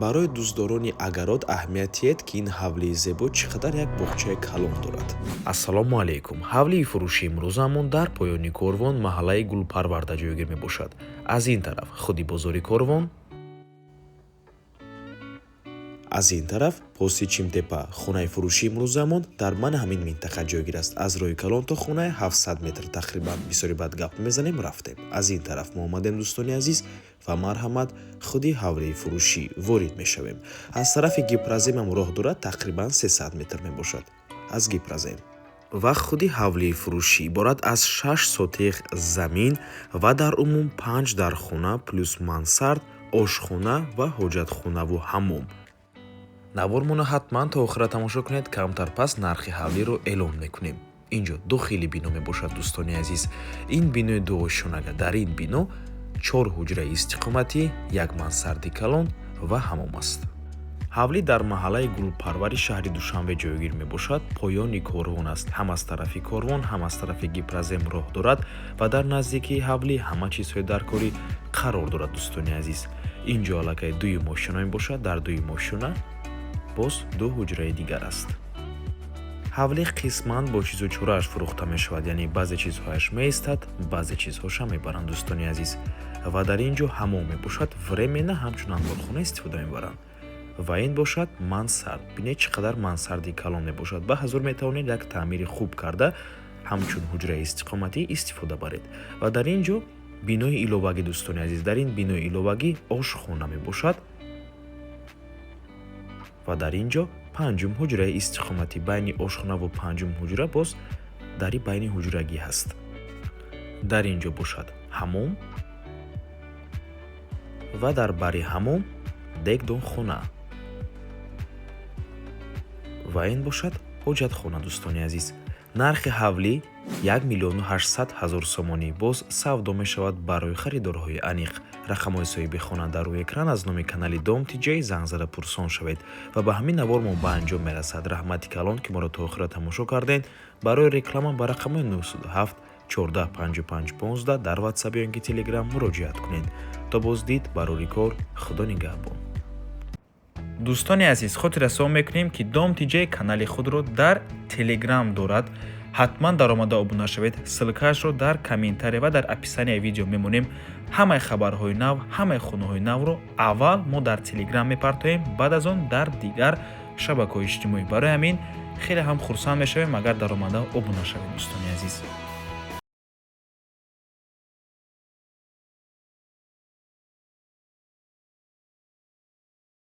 Барои дӯстдорони огород аҳамият диҳед, ки ин ҳавлии зебо чӣ қадар як боғчаи калон дорад. Ассалому алайкум! Ҳавлии фурӯши имрӯзамон дар поёни Корвон, маҳаллаи Гулпарварда ҷойгир мебошад. Аз ин тараф худи бозори Корвон, аз ин тараф пости Чимтепа. Хонаи фурӯшии имрӯзамон дар мана ҳамин минтақа ҷойгир аст. Аз роҳи калон то хонаи 700 метр тақрибан. Бисёри баъд гап мезанем, рафтем. Аз ин тараф мо омадем, дӯстони азиз, ва марҳамат, худи ҳавлии фурӯшӣ ворид мешавем. Аз тарафи Гипроземам роҳ дорад, тақрибан 300 метр мебошад аз Гипрозем. Ва худи ҳавлии фурӯшӣ иборат аз 6 сотих замин ва дар умум панҷ дархона плюс мансард, ошхона ва ҳоҷатхонаву ҳаммом. Навормонро ҳатман то охира тамошо кунед. Камтар пас нархи ҳавлиро эълон мекунем. Инҷо дохили бино мебошад, дӯстони азиз. Ин бинои дуошёнага. Дар ин бино чор ҳуҷраи истиқоматӣ, як мансарди калон ва ҳаммом аст. Ҳавлӣ дар маҳаллаи Гулпарвари шаҳри Душанбе ҷойгир мебошад. Поёни Корвон аст. Ҳам аз тарафи Корвон, ҳам аз тарафи Гипрозем роҳ дорад ва дар наздикии ҳавлӣ ҳама чизҳои даркорӣ қарор дорад, дӯстони азиз. Инҷо аллакай дуюм ошёна мебошад. Дар дуюм ошёна боз ду ҳуҷраи дигар аст. Ҳавлӣ қисман бо чизу чорааш фурӯхта мешавад, яъне баъзе чизҳояш меистад, баъзе чизҳоша мебаранд, дӯстони азиз. Ва дар ин ҷо ҳаммом мебошад, временно ҳамчун анборхона истифода мебаранд. Ва ин бошад мансард. Бинед, чӣ қадар мансарди калон мебошад. Ба ҳазур метавонед як таъмири хуб карда, ҳамчун ҳуҷраи истиқоматӣ истифода баред. Ва дар ин ҷо бинои иловагӣ, дӯстони азиз. Дар ин бинои иловагӣ ошхона мебошад ва дар ин ҷо панҷум ҳуҷраи истиқоматӣ. Байни ошхонаву панҷум ҳуҷра боз дари байни ҳуҷрагӣ ҳаст. Дар ин ҷо бошад ҳаммом ва дар бари ҳаммом дегдонхона. Ва ин бошад ҳоҷатхона, дӯстони азиз. Нархи ҳавлӣ 1 800 000 сомонӣ, боз савдо мешавад барои харидорҳои аниқ. Рақамҳои соҳиби хона дар рӯи экран. Аз номи канали Дом Тиҷай занг зада пурсон шавед. Ва ба ҳамин навор мо ба анҷом мерасад. Раҳмати калон, ки моро то охира тамошо кардед. Барои реклама ба рақамҳои 907 14 55 15 дар Ватсап ё ин ки Телеграм муроҷиат кунед. То боздид, барори кор, Худо нигаҳбон. Дӯстони азиз, хотиррасон мекунем, ки Дом Тиҷай канали худро дар Телеграм дорад. Ҳатман даромада обуна шавед. Ссылка ашро дар комментария ва дар описания видео мемонем. Ҳамаи хабарҳои нав, ҳамаи хонаҳои навро аввал мо дар Телеграм мепартоем, баъд аз он дар дигар шабакаҳои иҷтимоӣ. Барои ҳамин хеле ҳам хурсанд мешавем, агар даромада обуна шавед, дӯстони азиз.